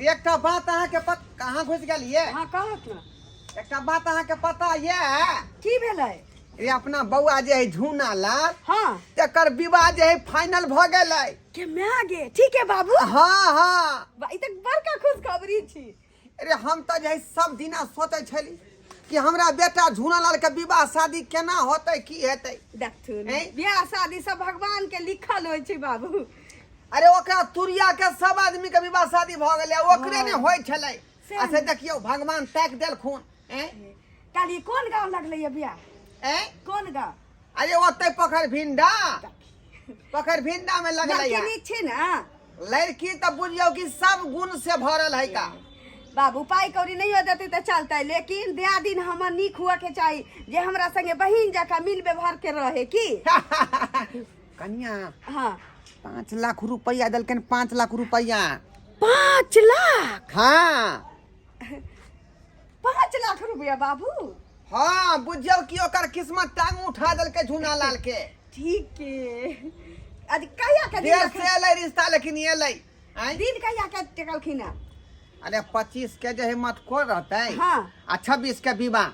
एकटा बात अहाँके पत कहाँ घुसि गेलियै? हाँ, कहत ना। एकटा बात अहाँके पता ये? की भेलै? रे अपना बौआ जे है झूना लाल, हाँ, तेकर विवाह जे है फाइनल भऽ गेलै। के माय गे, ठीक है बाबू। हाँ हाँ। बा, ई तऽ बड़का खुशखबरी छी। अरे हम तऽ जे है सब दिना सोचै छली कि हमरा बेटा झूना लाल के विवाह शादी केना होतै, की हेतै। देखथुन, हैं? बियाह शादी सब भगवान के लिखल होइ छै बाबू। अरे ओकरा तुरिया के सब आदमी के विवाह शादी भऽ गेलै, ओकरे ने होइ छलै। से आ से देखियौ भगवान ताकि देलखुन। हैं? काल्हि कोन गाँव लगलै ये बियाह? हैं? कोन गाँव? अरे ओतै पोखरि भिंडा, पोखरि भिंडा में लगलै। लड़की है नीक छै ने? लड़की तऽ बुझियौ कि सब गुण से भरल है का। बाबू, पाइ कौड़ी नहीं देते तऽ चलते, लेकिन दियादिन हमर नीक हुआ के चाही, जे हमरा संगे बहिन जकाँ मिल व्यवहार के रहे की। कनिया। हाँ। 5 लाख रुपया देलकनि, 5 लाख रुपया। 5 लाख? हाँ। 5 लाख रुपया बाबू? हाँ, बुझियौ कि ओकर किस्मत टांग उठा देलकै झूना लाल के। ठीक है। आज कहिया के दिन देर रखल- से एलै रिश्ता, लेकिन एलै। आँय? दिन कहिया के टेकलखिन हँ? अरे 25 के जे है मटकोर रहतै। हाँ। आ 26 के विवाह।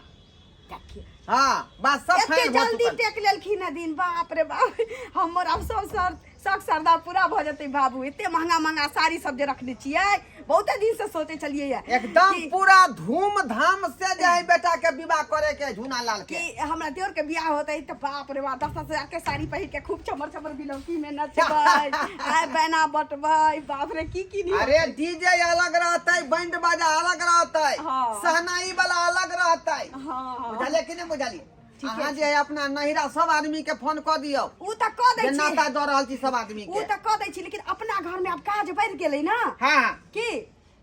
देखियौ। हाँ, बात सब एते फाइनल भऽ जल्दी चुकल। टेक लेलखिन हँ दिन, बाप रे बाप, हमर आब सब सर शौक श्रद्धा पूरा भऽ जेतै बाबू। एते महंगा महंगा साड़ी सब जे रखने छियै, बहुते दिन से सोचै छलियै ये एकदम कि- पूरा धूमधाम से जे है बेटा के विवाह करे के झूना लाल के। कि हमरा देवर के बियाह होतै तऽ बाप रे बाप, 10 10 हजार के साड़ी पहिर के खूब चमर चमर बिलौकी में नचबै, आय बैना बटबै, बाप रे की की नहीं। अरे डीजे अलग रहतै, बैंड बाजा अलग रहतै, हाँ। सहनाई वाला अलग रहतै। हाँ। बुझलियै कि नहि बुझलियै? ठीके। अहाँ जे है अपना नहिरा सब आदमी के फोन कऽ दियौ उ तऽ कऽ दै जे छी। नाता दऽ रहल छी सब आदमी उ के। तऽ कऽ दै छी, लेकिन अपना घर में आब काज बढ़ि गेलै ना। हाँ। की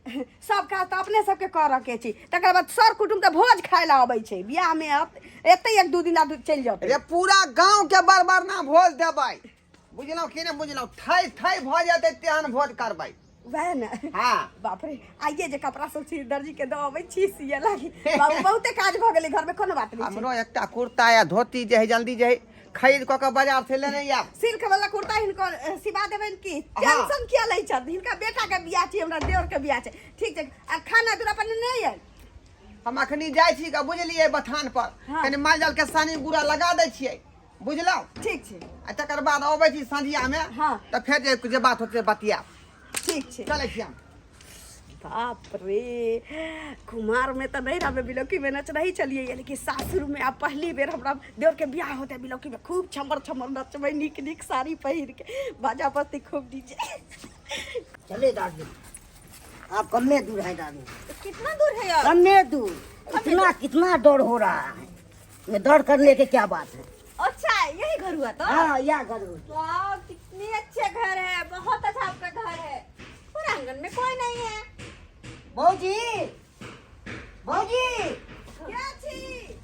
सब काज तऽ अपने सबके करऽ के छै, तकर बाद सर कुटुम्ब तऽ भोज खाय लए अबै छै बियाह में, एतै एक दू दिन आब चलि जेतै। रे पूरा गांव के बरबरना भोज देबै, बुझलहुँ कि नहि बुझलहुँ? थै थै भऽ जेतै तेहन भोज करबै। वएह ने। हाँ। बाप रे, आइए जे कपड़ा सब छी दर्जी के दऽ अबै छी सिए लागी। बाबू, बहुते काज भऽ गेलै घर में, कोनो बात नहि छै। हमरो एकटा कुर्ता या धोती जे है जल्दी जे है खरीद कऽ के बाजार से लेने आयब। सिल्क वाला कुर्ता हिनकर सिबा देबनि की? हाँ। टेंशन किया लै छथि? हिनका बेटा के बियाह छै, हमरा देवर के बियाह छै। ठीक छै। आ खाना दूरा पर नहि आयल? हम अखनी जाइ छी ग, बुझलियै, बथान पर। हाँ। कनि माल जाल के सानी गुड़ा लगा दै छियै, बुझलहुँ? ठीक छै। आ तकर बाद अबै छी संझिया में। हाँ। तऽ फेर जे जे बात होतै बतियाब। ठीक छै। चलै छी हम। बाप रे, कुमार में तो नहीं रहबे, बिलौकी में नच नहीं चलिए, लेकिन सासुर में आब पहली बेर हमरा देवर के बियाह होते, बिलौकी में खूब छमर छमर नचबै, नीक नीक साड़ी पहिर के, बाजा बस्ती खूब डीजे। चले दादी, आप कमे दूर है दादी। कितना दूर है यार? कमे दूर। इतना कितना डर हो रहा है, ये डर करने के क्या बात है। अच्छा यही घर हुआ तो? हाँ, यह घर हुआ। वाह, कितने अच्छे घर है, बहुत अच्छा आपका घर है, पर आंगन में कोई नहीं है। भौजी, भौजी। क्या छी?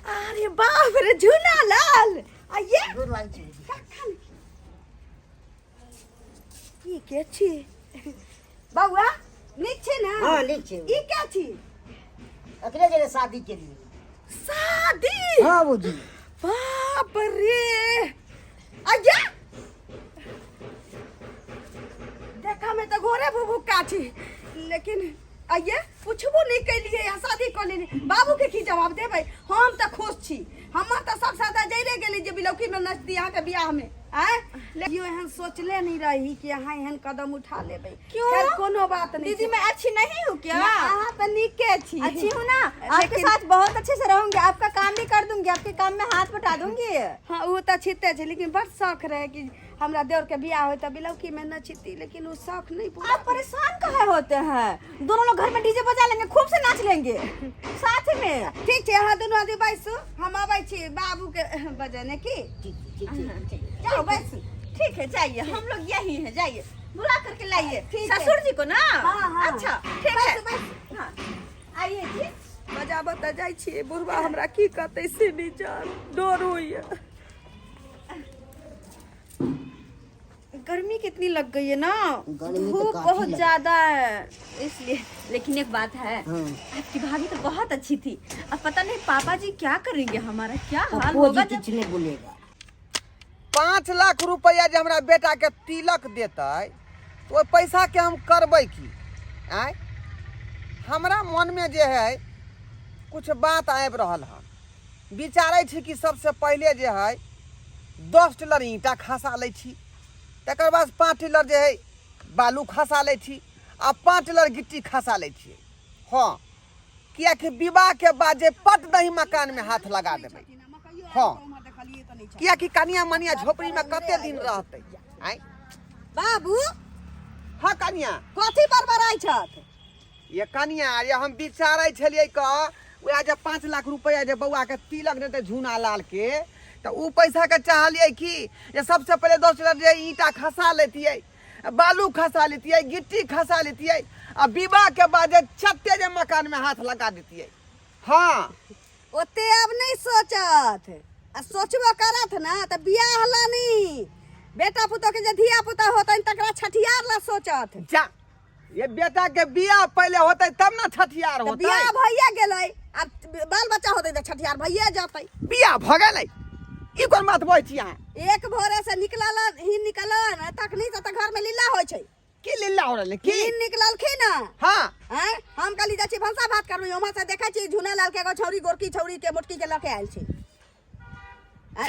अरे बाप रे, झूना लाल आइए। दूर लाल छी। कखन की के छी बौआ? नीक छी ना? हाँ, नीक छी। ई के छी? अकरे जरे शादी के लिए। शादी? हाँ भौजी। बाप रे, आइए, देखा में तो घोरे भुभुक्का छी, लेकिन आइए पूछबो नहीं कैलिए या शादी कऽ लेली। बाबू के की जवाब देबै? हम तऽ खुश छी, हमर तऽ सब सादा जइरे गेली जे बिलौकी में नचती अहाँके बियाह में। आँय, लेकिन एहन सोचले नहीं रही कि अहाँ एहन कदम उठा लेबै। क्यों? खैर, कोनो बात नहीं। दीदी, छै। मैं अच्छी नहीं हूँ क्या? ना, अहाँ तऽ नीके छी। अच्छी हूँ ना? आपके लेकिन- साथ बहुत अच्छे से रहूंगी, आपका काम भी कर दूंगी, आपके काम में हाथ बटा दूंगी। हाँ, ओ तऽ छिते छै, लेकिन बड़ शौक रहे कि हमरा देवर के बियाह होय तऽ बिलौकी में नचती, लेकिन ओ शौक नहीं पूरा। आप परेशान काहे होते हैं? दोनों लोग घर में डीजे बजा लेंगे, खूब से नाच लेंगे साथ में। ठीक छै, अहाँ दुनू आदमी बैसू, हम अबै छी बाबू के बजेने की। ठीक ठीक ठीक ठीक। जाओ बैसू। ठीक है, जाइए, हम लोग यही हैं, जाइए बुला करके लाइए ठीक है। ससुर जी को ना। हाँ, हाँ। अच्छा ठीक है। बैसू, बैसू। हाँ, आइए जी। बजाबऽ तऽ जाइ छियै, बुढ़बा हमरा की कहतै से नहि जान, डर होइए। गर्मी कितनी लग गई है ना। गर्मी तो धूप काफी बहुत लग- ज्यादा है इसलिए। लेकिन एक बात है, हाँ। आपकी भाभी तो बहुत अच्छी थी, अब पता नहीं पापा जी क्या करेंगे, हमारा क्या हाल पप्पो होगा जी जब कुछ नहीं बोलेगा। 5 लाख रुपया जे हमरा बेटा के तिलक देतै तऽ ओहि पैसाके हम करबै की आँय हमरा मनमे जे है किछु बात आबि रहल हन विचारै छी कि सबसँ पहिले जे है 10 टेलर ईंटा खसा लै छी तकर बाद 5 टेलर जे है बालू खसा लै छी आ 5 टेलर गिट्टी खसा लै छियै हँ कियाकि विवाहके बाद जे पट दही मकानमे हाथ लगा देबै हँ कियाकि कनिया मनिया झोपड़ीमे कते दिन रहतै आँय बाबू हँ कनिया कथी बड़बड़ाइ छथ ये कनिया ये हम विचारै छलियै क वएह जे 5 लाख रुपया जे बौआ के तिलक देतै झूना लाल के तऽ उ पैसा के चाहलियै कि जे सबसे पहिले 10 लाख जे ईंटा खसा लेतियै बालू खसा लेतियै गिट्टी खसा लेतियै आ विवाह के बाद जे चट्टे जे मकान में हाथ लगा देतियै हाँ ओते आब नहि सोचत आ सोचबो करत ना तऽ बियाह ला नहीं बेटा पुतोह के जे धिया पुता होतनि तकरा छठियार ला सोचत जा ये बेटा के बियाह पहले होते तब ना छठियार तऽ होते बियाह भइए गेलै आब बाल बच्चा होतै तऽ छठियार भइए जेतै बियाह भ गेलै ई कोन बात बजै छी अहाँ एक भोरे से निकलल ही निकलल तखनी से तऽ घर में लीला होइ छै की लीला हो रहलै की ही निकललखिन हँ हाँ आँय हम कहली जाइ छी भनसा भात करबै ओम्हर से देखै छी झुने लाल के एगो छौरी गोरकी छौरी के मोटकी के लऽ के आयल छै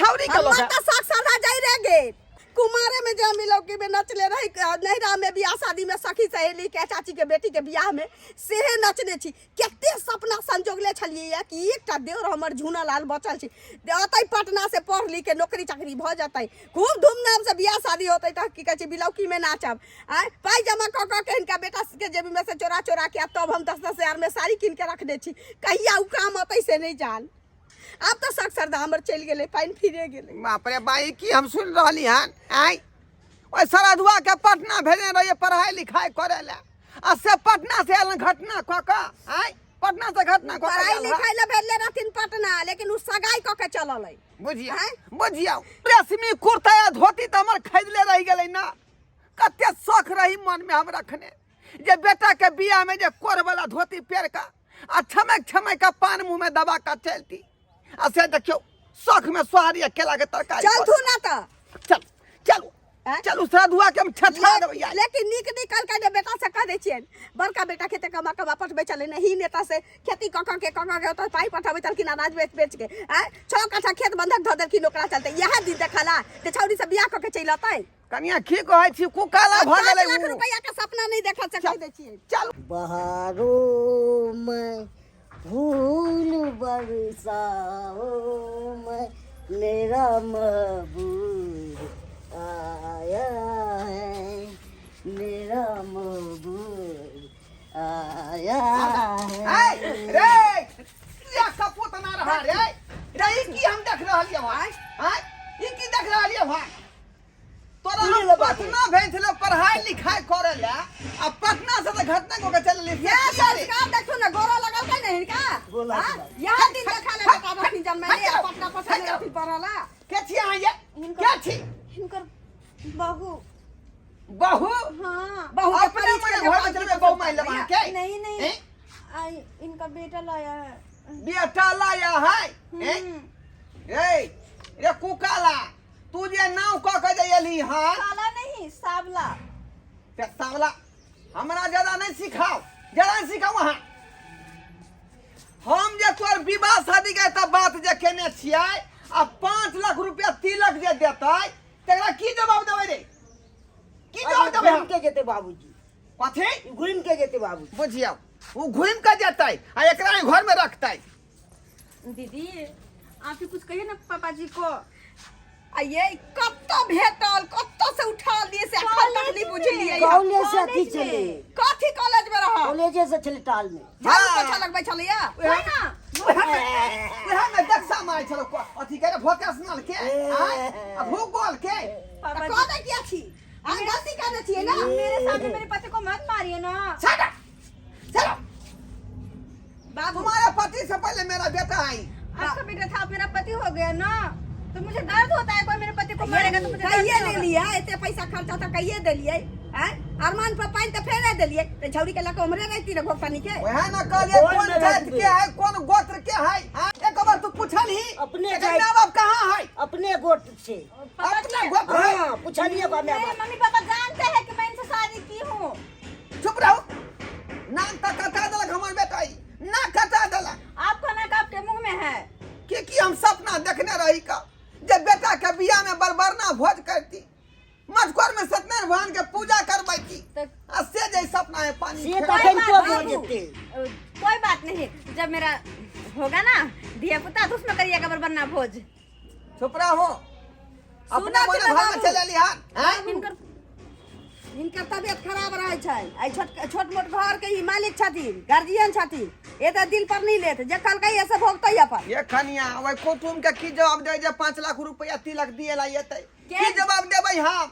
छौरी के लऽ हमर के? तऽ साग साधा जाइ रह गेल कुमारे में जे हम लौकी में नचले रही नैहरा में बियाह शादी में सखी सहेली के चाची के बेटी के बियाह में सेहे नचने छी कते सपना संजोगले छलियै कि एकटा देवर हमर झूना लाल बचल छै अतै पटना से पढ़ लिख के नौकरी चाकरी भऽ जेतै खूब धूमधाम से बियाह शादी होतै तऽ की कहै छै बिलौकी में नाचब आँय पाइ जमा कऽ कऽ के हिनका बेटा के जेबी में से चोरा चोरा के आ तब हम 10-10 हजार में साड़ी कीन के रखने छी कहिया उ काम अतै से नहीं जान आब तऽ शक सरदा हमर चलि गेलै पानि फिरे गेलै बाप रे बाई की हम सुन रहली हन आँय ओहि सरदुआ के पटना भेजने रहिए पढ़ाई लिखाई करे ला आ से पटना से आयल घटना कऽ कऽ आँय पटना से घटना कऽ कऽ पढ़ाई आयल हन। लिखाई लए भेजले रहथिन पटना लेकिन उ सगाई कऽ के चलल अइ बुझियौ आँय? बुझियौ रेशमी कुर्ता या धोती तऽ हमर खरीदले रहि गेलै ना कते शौक रही मन में हम रखने जे बेटा के बियाह में जे कोर वाला धोती पेर का आ छमक छमक का पान मुंह में दबा का चलती आ से देखियो शौक में सोहारी आ केला के तरकारी चलथु ना तऽ चल चलू आँय? चलू श्रद्धुआ के हम छछा देबै आइ। लेकिन नीक निकल के जे बेटा से कह दै छियनि बड़का बेटा खेते कमा कमा पठबै छलै नहीं नेता से खेती कऽ कऽ के कऽ कऽ के ओतऽ पाइ पठाबै छलखिन अनाज बेच बेच के आँय 6 कट्ठा खेत बंधक धऽ देलखिन ओकरा चलते इएह दिन देखला जे छौड़ी से बियाह कऽ के चलि अतै कनिया की कहै छी कुकाला भऽ 5 गेलै लाख उ। रुपया के सपना नहीं देखल से कह दै छियै चल बहारों में फूल बरसाओ मैं मेरा महबूब आया है मेरा महबूब आया है ए, रे रे कपूत ना रहा रे रे ई की हम देख रहलियै भाई आय ई की देख रहलियै भाई तोरा हम पटना भेज छलै पढ़ाई लिखाई करे ला आ पटना से तऽ घटना कऽ के चल एली ये संस्कार देखो ना गोरा लगल का नहीं का गोला हाँ? यहाँ दिन देखा ले बेटा रहथिन जन्मले आ पटना पसंद रहथिन पढ़ला के छी अहाँ ये के छी हिनकर बहू बहू हाँ बहू के अपने परिच मने के घर में जे चलबे बहू मारि लेब अहाँ के नहीं नहीं हैं? इनका बेटा लाया है बेटा लाया है हैं? ए रे कुकाला तू जे नाव कऽ के जे एली हन काला नहीं सावला ते सावला हमरा ज्यादा नहीं सिखाओ ज्यादा नहीं सिखाओ अहाँ हम जे तोर विवाह शादी के तऽ बात जे केने छियै आ 5 लाख रुपया तिलक जे देतै तकरा की जवाब देबै रे की जवाब देबै घूम हम के जेते बाबूजी कथी घूम के जेते बाबूजी बुझियौ ओ घुमि कऽ जेतै आ एकरा एहि घरमे रखतै दीदी आप ही कुछ कहिए ना पापा जी को आ ये कत्तो भेटल कत्तो से उठा लिए से अखन तक नहीं बुझलिए कॉलेज से अथी कॉलेज में। चले कथी कॉलेज में रह कॉलेजे से चले टाल में झाड़ू पोछा लगबै छलैया उएह उएह में दक्षा मारै छलौ अथी के रे वोकेशनल के आँय? आ भूगोल के पापा कह दे किया छी अहाँ गलती करने छियै ना मेरे सामने मेरे पति को मत मारिए ना छाड़ा चलो बाबू तुम्हारे पति से पहले मेरा बेटा आई आपका बेटा था अब मेरा पति हो गया ना तो मुझे दर्द होता है कोई मेरे पति को मारेगा तो मुझे दर्द कहिए होगा। ले लिया एते पैसा खर्चा तऽ कहिए देलियै आँय अरमान पर पानि तऽ फेरे देलियै तऽ छौड़ी के लऽ कऽ उम्हरे रहती रे घोपनी के वह ना कहलिए कौन कौन में जात रखबे? के है कौन गोत्र के है हाँ? एक बार तू पूछल ही अपने एकर जात- माँ बाप कहाँ है अपने गोट से पापा अपना जी गोत्र है हाँ पूछलिए बा मैं मेरे मम्मी पापा जानते हैं कि मैं इनसे शादी की रहू। नाक तऽ कटा देलक हमर बेटा ई, नाक कटा देलक। आपका नाक आपके मुंह में है। की की हम सपना देखने रही का जे बेटा के बियाह में बरबरना भोज करती, मटकोर में सत्यनारायण भगवान के पूजा करबै की, आ से जे सपना है पानी से फेर- तखन कोई तो बात भऽ नहीं। जेतै। कोई बात नहीं, जब मेरा होगा ना धिया पुता तो उसमें करिएगा बरबरना भोज। चुप रहो, अपना सुनत मने ना घर में बाबू। चल एली हन हैं? हिनकर हिनकर तबियत खराब रहै छै। एहि छोट छोट मोट घर के ई मालिक छथिन, गार्जियन छथिन, ए तऽ दिल पर नहीं लेत, जे कहलकै से भोगतै अपन। ये खनिया ओहि कुटुम के की जवाब देबै जे 5 लाख रुपया तिलक दिए ला एतै? के? की जवाब देबै हम?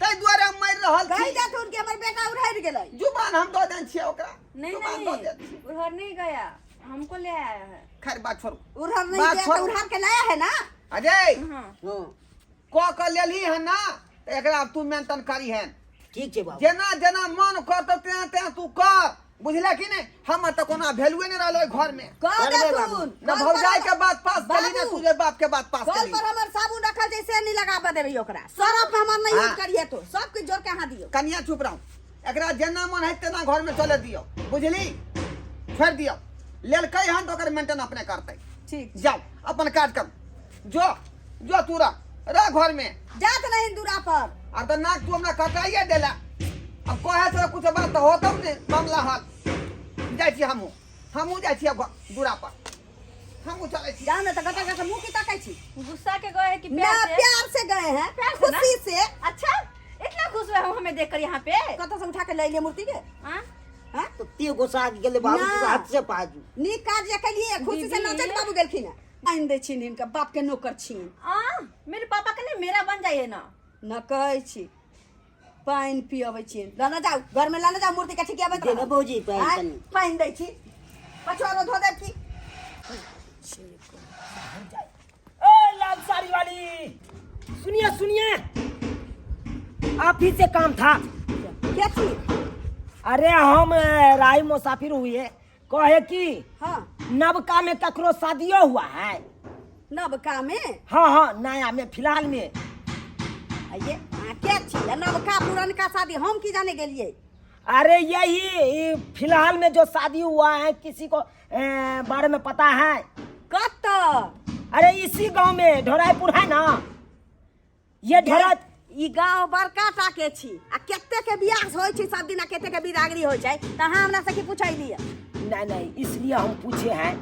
ताहि दुआरे हम मरि रहल कहि छी। देथुन कि हमर बेटा उड़हरि गेलै। जुबान हम दऽ देने छियै ओकरा। नहीं जुबान दऽ नहीं, देने छियै। उधर नहीं गया, हमको ले आया है। खैर बात छोड़ू। उड़हर नहीं बात गया छोड़ू। तऽ उड़हर के लाया है ना। अजय। हाँ। हाँ। कऽ कऽ लेलही हन ना, तऽ एकरा आब तू मेंटेन करी हन। ठीक छै बाबू। जेना जेना मन करतौ तेना तेना तू कर, बुझले कि नहि? हमर तऽ कोनो वैल्यूए नहि रहल ओहि घरमे। कह करबै देथुन। न कल भौजाई पर के बात पास बाबू, करी, न तुझे बाप के बात पास कल करी। पर हमर साबुन रखल छै से नहीं लगाबऽ देबै ओकरा। सरफ हमर नहीं हाँ। यूज करिए तो सब किछु जोड़ के अहाँ दियौ। कनिया चुप रहू, एकरा जेना मन है तेना घर में चले दियौ, बुझली? छोड़ि दियौ, लेलकै हन तऽ ओकर मेंटेन अपने करतै। ठीक। जाउ अपन काज करू, जो जो तू रह रह घर में। जात नहीं दूरा पर। आब तऽ नाक तू हमरा कटाइए देला, अब कहे से कुछ बात तऽ होतौ ने मामला हल। जाइ छी हमहूँ, हमहूँ जाइ छी आब दूरा पर, हमहूँ चलै छी। जाओ ना तो गटा गटा मुंह की ताकै छी। गुस्सा के गए है कि ना प्यार से? प्यार से गए हैं, प्यार से ना? खुशी से। अच्छा इतना खुश हुए हम हमें देखकर यहाँ पे? कतऽ से उठा के ले लिए मूर्ति के? हाँ? हाँ? तो ते गोसा गेलै बाबू ना। हाथ से पाजू। नीक काज जे केलिए खुशी से दीदी। नचैत बाबू गेलखिन हैं। आनि दै छिन हिनका बाप के नौकर छिन। आ मेरे पापा के नहीं मेरा बन जाइए ना। न कहै छी पानि पियबै छियनि, लऽ जाउ घरमे, लऽ जाउ मूर्ति के ठिकियाबैत दे ने भौजी पानि आँय, कनि। पानि दै छी, पछुआरो धो देब की। ए लाल साड़ी वाली, सुनिए सुनिए, आप ही से काम था। के छी? अरे हम राय मुसाफिर हुए, कहे कि हाँ। नवका में ककरो शादियो हुआ है? नवका में? हाँ हाँ, नया में, फिलहाल में। आइए अहाँ के छी आ नवका पुरनका शादी हम की जाने गेलियै? अरे यही ई फिलहाल में जो शादी हुआ है किसी को बारे में पता है? कतऽ? अरे इसी गांव में, ढोराईपुर है ना ये ढोरा। ई गांव बड़का टा के छी आ कते के बियाह होइ छै सब दिन आ कते के बिदागरी होइ छै, तऽ अहाँ हमरा से की पूछैलियै? नहीं नहीं, इसलिए हम पूछे हैं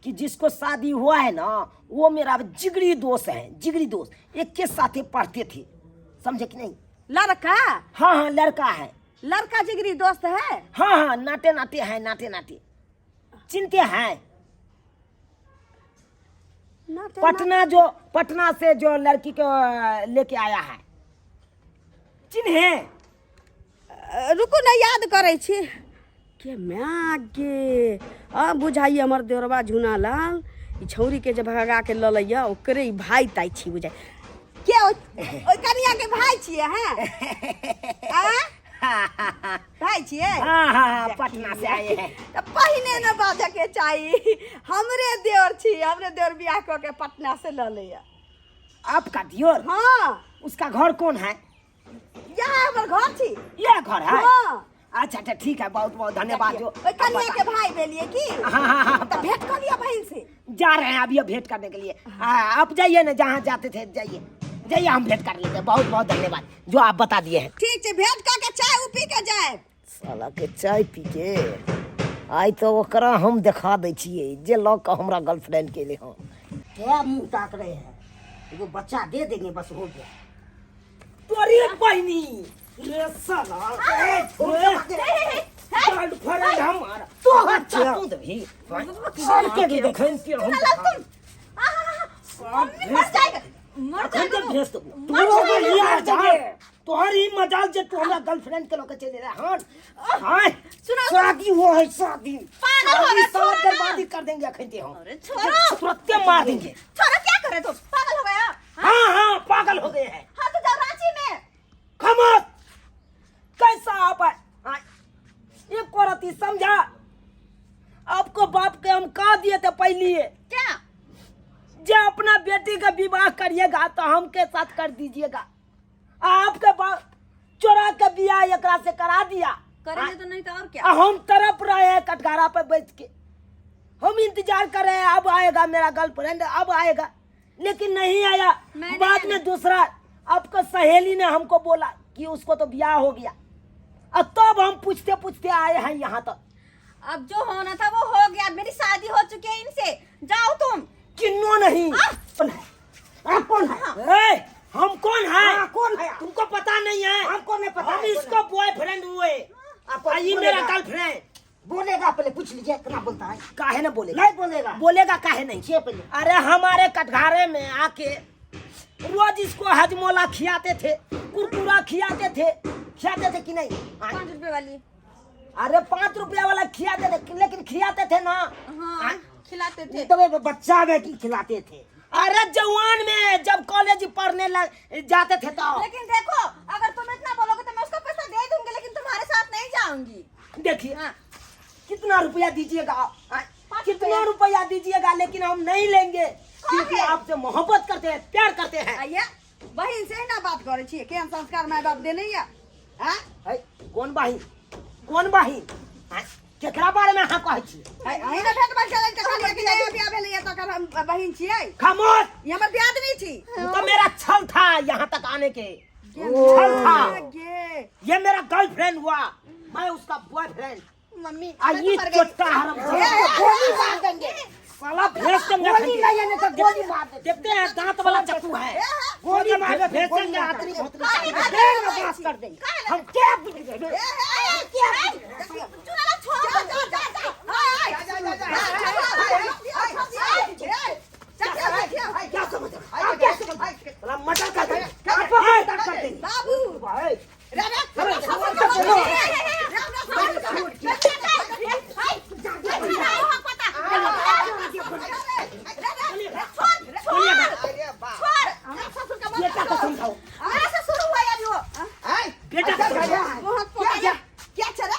कि जिसको शादी हुआ है ना वो मेरा जिगरी दोस्त है, जिगरी दोस्त, एक के साथे पढ़ते थे, समझे कि नहीं? लड़का? हाँ हाँ, लड़का है। लड़का जिगरी दोस्त है? हाँ हाँ, नाटे नाटे हैं, नाटे नाटे चिंते हैं। नाटे। पटना, जो पटना से जो लड़की को लेके आया है, चिन्हे? रुकू ने, याद करै छी। के my गे, आ बुझाइए हमर देवरबा झुना लाल ई छौरी के जे भगा के लऽ लैया ओकरे ई भाई ताई छी बुझाइ। के ओहि ओहि कनिया के भाई छियै? हैं आ भाई छियै? हाँ हाँ हाँ, पटना से आए हैं। तऽ पहिने ने बाजऽ के चाही, हमरे देवर छी, हमरे देवर बियाह कऽ के पटना से लऽ लैया। आपका दियोर? हाँ। उसका घर कौन है? यहाँ हमर घर छी। यह घर है? हाँ। अच्छा अच्छा, ठीक है, बहुत बहुत धन्यवाद। जो ओहि कनिया के भाई भेलियै की? हाँ हाँ हाँ। तऽ भेंट कऽ लिअ बहिन से। जा रहे हैं अभी भेंट करने के लिए। आप जाइए ना, जहाँ जाते थे जाइए जाइए, हम भेंट कर लेते हैं। बहुत बहुत धन्यवाद जो आप बता दिए हैं। ठीक छै, भेंट कऽ के चाय उ पी के जायब। साला के चाय पी के आइ तऽ ओकरा हम देखा दै छियै जे लऽ कऽ हमरा गर्लफ्रेंड के एलै हँ। क्या मुंह ताक रहे हैं, एगो बच्चा दे देंगे बस हो गया। तोरी बहिनी रे साला, गर्लफ्रेंड हमारा तोहर बच्चा तू देबही साल के देखैन के हम मम्मी मर जाएगा, मर अखन जाएगा। तक भेज देबो मर तोरो जाएगा। यार जा तोहर ई मजाल जे तू हमरा गर्लफ्रेंड के लऽ के चलि एलै हन। हाँ सुनो। शादी हुआ है शादी। पागल हो शादी गए, साला छोड़ो ना। बर्बादी कर देंगे अखन ते हम। अरे छोड़ो। तुरंते मार देंगे। छोड़ो, क्या कर रहे तुम, पागल हो गया? हाँ हाँ, पागल हो गए हैं। हाँ तो जाओ रांची में। खमोश कैसा आप आए? हाँ, एक औरत समझा आपको बाप के हम कह दिए थे पहले। क्या? जे अपना बेटी का विवाह करिएगा तो हमके साथ कर दीजिएगा, आपके बाप चोरा के बियाह एकरा से करा दिया। करेंगे तो नहीं तो और क्या। आ, हम तरप रहे हैं कटघारा पर बैठ के, हम इंतजार कर रहे हैं अब आएगा मेरा गर्लफ्रेंड, अब आएगा, लेकिन नहीं आया। मैंने बाद में दूसरा आपका सहेली ने हमको बोला कि उसको तो ब्याह हो गया, और तब हम पूछते पूछते आए हैं यहाँ तक। अब जो होना था वो हो गया, मेरी शादी हो चुकी है इनसे, जाओ तुम। किन्नो नहीं। कौन है आप? कौन है? ए, हम कौन है? हाँ, कौन है? तुमको पता नहीं है? हमको नहीं पता हम है, कौन इसको बॉयफ्रेंड हुए। आपको आ, ये बोलेगा। मेरा गर्लफ्रेंड। बोलेगा पहले, पूछ लीजिए कितना बोलता है। काहे ना बोलेगा? नहीं बोलेगा। बोलेगा काहे नहीं? पूछिए पहले। अरे हमारे कटघारे में आके रोज इसको हजमोला खियाते थे, कुरकुरा खियाते थे, खियाते थे कि नहीं? हाँ। 5 रुपए वाली। अरे 5 रुपया वाला खियाते थे, लेकिन खियाते थे ना। हाँ खिलाते थे। तब बच्चा में की खिलाते थे। अरे जवान में जब कॉलेज पढ़ने जाते थे तो। लेकिन देखो अगर तुम इतना बोलोगे तो मैं उसको पैसा दे दूंगी, लेकिन तुम्हारे साथ नहीं जाऊंगी। देखिए हाँ। कितना रुपया दीजिएगा आप? हाँ, पाँच कितना रुपया। रुपया दीजिएगा, लेकिन हम नहीं लेंगे, क्योंकि है? आपसे मोहब्बत करते हैं, प्यार करते हैं। आइए बहिन से ना बात करे छियै, केहन संस्कार माय बाप देने या? हाँ? है, कौन बाही, कौन बाही? हाँ, केकरा बारे में अहाँ कहै छियै? अहीं ने भेट भेल छलै तऽ कहलियै कि नया बियाह भेलैया तकर हम बहिन छियै। खामोश। ई हमर दियादनी छी। वो तो मेरा छल था यहाँ तक आने के, छल था। गे। ये मेरा गर्लफ्रेंड हुआ, मैं उसका बॉयफ्रेंड। मम्मी आ मैं ये तो मर गई। चोट्टा हराम गोली मार देंगे। साला भेज देंगे। गोली नहीं है नहीं तो गोली मार देंगे। देखते हैं दांत वाला चक्कू है, गोली मार देंगे, भेज गोली देंगे, मार आतरी देंगे। भोतरी काहे साला। बात देर कर में रहे बात छी? कर देंगे। काहे हम क्या चुनाला छोड़ जा जा जा जा। आय, आय। जा, जा, जा, जा। क्या समझ रहे हो? आप क्या समझ रहे हो? साला मटर कर देंगे। आपको मटर कर देंगे। बाबू भाई, रे रे अरे बाप। बेटा को समझाओ, मेरा से शुरू हुआ यार वो। आय, बेटा को अच्छा, समझाओ। क्या क्या चले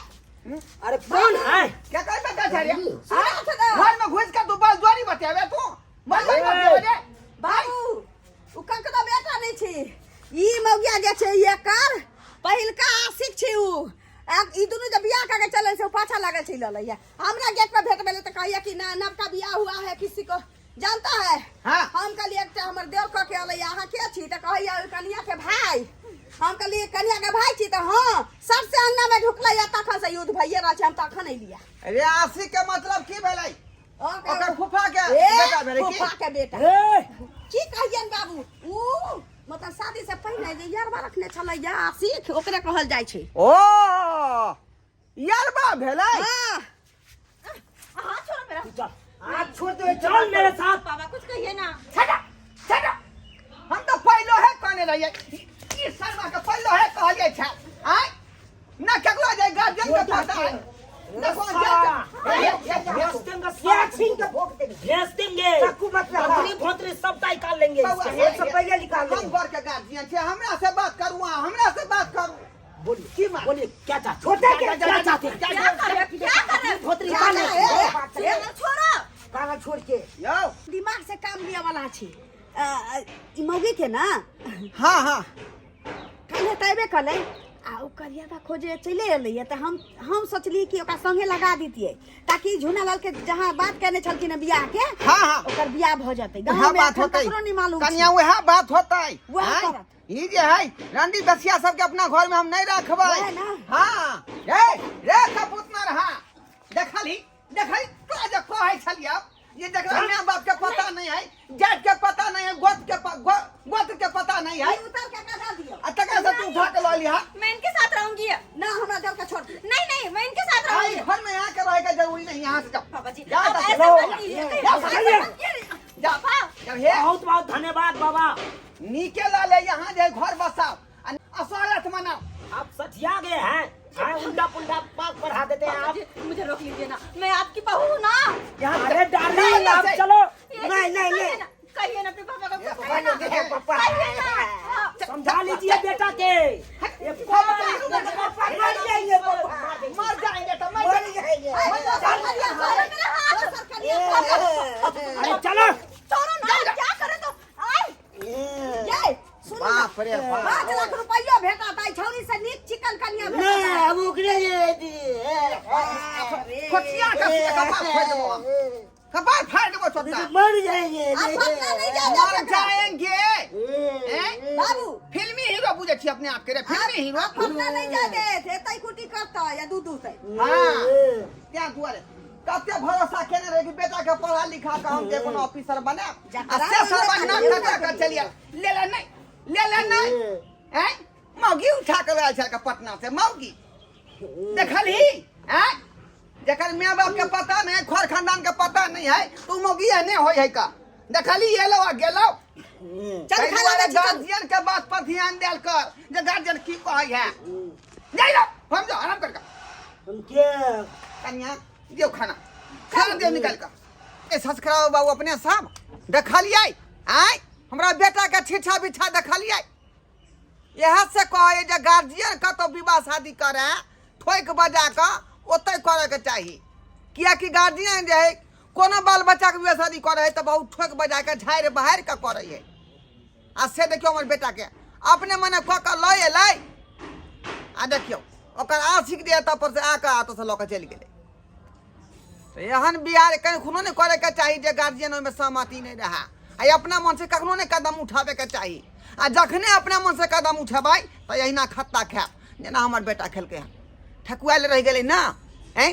अरे कौन है? क्या कर बेटा छे रे? घर में घुस के तू बस जोरी बतेबे, तू बस जोरी बतेबे रे। बाबू ओ ककरो बेटा नहि छै, ई मौगिया जे छै एकर पहिलका आशिक छै उ। आ ई दुनू जब बियाह कऽ के चलै छै, ओ पाछा लागल छै लऽ लैया। हमरा गेट पर भेट भेलै तऽ कहैया कि ना नवका बियाह हुआ है किसी को जानता है। हाँ। हम कहलियै एकटा हमर देव कऽ के अलैया, अहाँ के छी? तऽ कहैया ओहि कनिया के भाई। हम कहलियै कनिया के भाई छी? तऽ हाँ। सबसे अंगना में ढुकलैया तखन से युद्ध भइए रहल छै, हम तखन अयलियै। रे आशिक के मतलब की भेलै? ओकर फूफा के ए, बेटा भेलै की? फूफा के बेटा। ए, की कहियन बाबू, ऊ मतलब शादी से पहिने जे यरबा रखने छलैया आशिक, ओकरे कहल जाइ छै। ओ यारबा भेलै। हाँ। हाथ छोड़ो मेरा। तू चल, हाथ छोड़ दो। चल मेरे साथ। पापा कुछ कहिए ना। छटा छटा, हम तऽ पहिलो है कहने रहियै, ई शर्मा के पहिलो है कहलियै छै। आय ना केकरो जाय गार्जियन के पता है ना कोनो जाय के। भेज देंगे, क्या छीन के भोग देंगे। भेज देंगे। चक्कू मत लगा। भोतरी भोतरी सब निकाल लेंगे बौआ, इसके। एक सौ पहले निकाल हम लेंगे। घर के गार्जियन छै, हमरा से बात करू अहाँ, हमरा से बात करू। बोलिए की बात? बोलिए क्या चाहते छोटे के क्या जा, चाहते हैं? जा, क्या कर रहे हो? क्या कर रहे हो? भोतरी जा, निकाल जा, लेंगे। ए, ए, छोड़ो। कागज छोड़ के। यौ दिमाग से काम लिया वाला छी। ई मौगी के ना। हाँ हाँ काल्हि तऽ अयबे कलै आ ओ करियाबा खोजे चले एलैया, तऽ हम सोचलियै कि ओकरा संगे लगा दितियै ताकि झूनालाल के जहाँ बात केने छलखिन हँ बियाह के, हाँ हाँ ओकर बियाह भऽ जेतै। वएह गाँव में बात एखन होतै ककरो नहि मालूम छै। कनिया, वएह बात होतै। वएह आँय? करत। ई जे है रंडी बसिया सबके अपना घर में हम नहीं रखबै। वएह ना। हाँ रे रे कपूत ना रहा, देखली देखली तोरा जे कहै छलियौ ये जकरा माय बाप के पता नहीं है, जात के पता नहीं है, गोत्र के गोत्र के पता नहीं है, ई उतार के कटा दियौ। आ तकरा से तू उठा के लऽ लिहा। मैं इनके साथ रहूंगी। ना हमरा दल के छोड़ दियौ। नहीं नहीं, मैं इनके साथ आई रहूंगी। घर में यहाँ के रहे के जरूरी नहीं, यहाँ से जाओ। पापा जी जा अब तक ऐसा चलो। मत कीजिए। जाओ, ऐसा चलिए। मत कीजिए। जाओ। पापा जब हे बहुत बहुत धन्यवाद बाबा। नीके ला ले यहाँ जे घर बसाओ आ असहरत मनाओ। आप सठिया गए हैं, हाँ, उल्टा पुल्टा पाक बढ़ा देते हैं पापा आप। जी मुझे रोक लीजिए ना, मैं आपकी बहू हूँ ना। अरे डार्लिंग नहीं, आप नहीं। चलो। ये नहीं, नहीं, कहिए नहीं। ना, कहिए ना अपने पापा को ये कुछ कहिए ना। कहिए पापा। कहिए ना। हाँ। समझा लीजिए बेटा के। ये मर जाएंगे पापा, मर जाएंगे तो मर मर जाएंगे। जाएंगे। मेरा हाथ अरे चलो। छोड़ो ना, क्या करे तो आए ये सुनू ना। बाप बाप रे बाप। 5 लाख रुपैया भेटत आई छौरी से नीक चिकन कनिया नहीं भेटत। अब ओकरे ये दिए। खोचिया का कपार फाड़ देबो हम। कपार फाड़ देबो छोटा। मर जाएंगे। अब पटना नहीं जा मर जा जाएंगे। हैं? बाबू। फिल्मी हीरो बुझे छी अपने आप के रे, फिल्मी हीरो। अब पटना नहीं जा दे एतै कुटी करतै या दूध दूधतै। हाँ, त्यां दुआरे कते भरोसा केने रहे कि बेटा के पढ़ा लिखा के हम जे कोनो ऑफिसर बनायब, आ से सब ना खर्चा कर चलिए ले ले नहीं, ले ले नहीं। हैं, मौगी उठा के लायल छल के पटना से मौगी देखलही? हैं, जकर माय बाप के पता नहीं, खर खानदान के पता नहीं है, तो मौगी एहने होय है का? देखलही, एलो आ गेलो। चल ताहि खा दुआरे लाबै छी, चल। गार्जियन के बात पर ध्यान देल कर जे गार्जियन की कहै है। नहीं लो, हम जो आराम कर। हम के कन्या दियो खाना, खाना दियो निकाल का। ए संस्कार बाबू अपने सब देखलियै आय हमरा बेटा के छिछा बिछा देखलियै। इएह से कहै जे गार्जियन कतौ विवाह शादी करे ठोकि बजा कऽ ओतहि करैके चाही, किएकि गार्जियन जे है कोनो बाल बच्चाके विवाह शादी करै है तऽ बहुत ठोकि बजा कऽ झाड़ि बहारि कऽ करै है। आ से देखियौ हमर बेटाके अपने मने कऽ कऽ लऽ एलै, आ देखियौ ओकर आशिक जे एतऽ पर से आकऽ एतऽसँ लऽ कऽ चलि गेलै। तऽ एहन बियाह कखनो नहि करैके चाही जे गार्जियन ओहिमे सहमति नहि रहए, आ अपना मनसँ कखनो नहि कदम उठाबैके चाही। आ जखने अपना मनसँ कदम उठेबै तऽ एहिना खत्ता खायब जेना हमर बेटा खेलकै हन, ठकुआयल रहि गेलै ने। आँय।